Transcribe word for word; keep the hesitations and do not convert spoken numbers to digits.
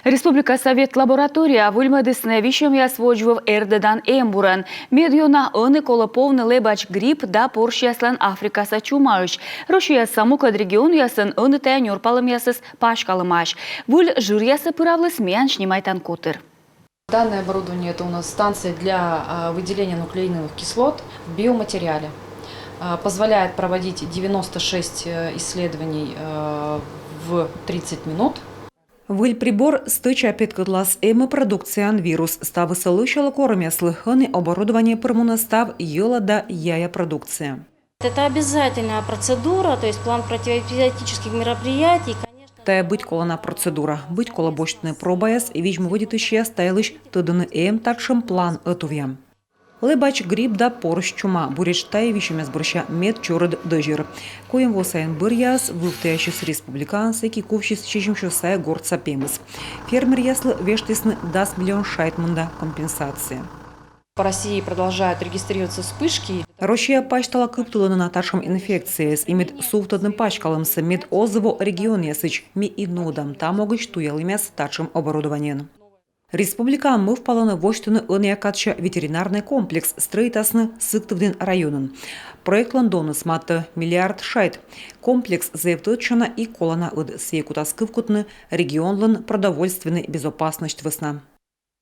Республикаса ветлабораторияӧ выльмӧдісны висьӧмъяс водзвыв эрдӧдан эмбурӧн. Медъёна ӧні колӧ повны лэбач грипп да порсьяслӧн Африкаса чумаысь. Россияса мукӧд регионъясын ӧні тайӧ нёрпалӧмъясыс паськалӧмаӧсь. Выль жыръясӧ пыравліс миян снимайтан котыр. Данное оборудование — это у нас станция для, а, выделения нуклеиновых кислот в биоматериале. А, позволяет проводить девяносто шесть, э, исследований, э, в тридцать минут. Выль прибор стӧча петкӧдлас, эм-ӧ продукцияын вирус. Ставыс лӧсялӧ корӧмъяслы. Ӧні оборудование пыр мунӧ став йӧла да яя продукцияӧ. Это обязательная процедура, то есть план противоэпизоотических мероприятий, конечно. Тайӧ быть колана процедура. Быть колӧ босьтны пробаяс, и видз-м вӧдитысьяс та йылысь тӧдӧны, эм татшӧм план ӧтувъя. Лэбач грипп да порсь чума — буретш тайӧ висьӧмъяс бӧрся медчорыд дӧзьӧр. Куим во сайын бӧръяыс вывтіасис республикаын, сэки кувсис сизимсё сайӧ гортса пемыс. Фермеръяслы вештісны дас миллион шайт мында компенсация. По России продолжают регистрироваться вспышки. Россияӧ пасьтала кыптылӧны на татшӧм инфекцияяс, и мед сувтӧдны паськалӧмсӧ, мед оз во регионъясысь, ми и нуӧдам та могысь туялӧмъяс татшӧм оборудованиеӧн. Республикаын мӧвпалӧны восьтыны ӧнія кадся ветеринарнӧй комплекс. Стрӧитасны Сыктывдін районын. Проектлӧн доныс матӧ миллиард шайт. Комплекс зэв тӧдчана и колана ӧд. Сійӧ кутас кывкутны регионлӧн продовольственнӧй безопасность вӧсна.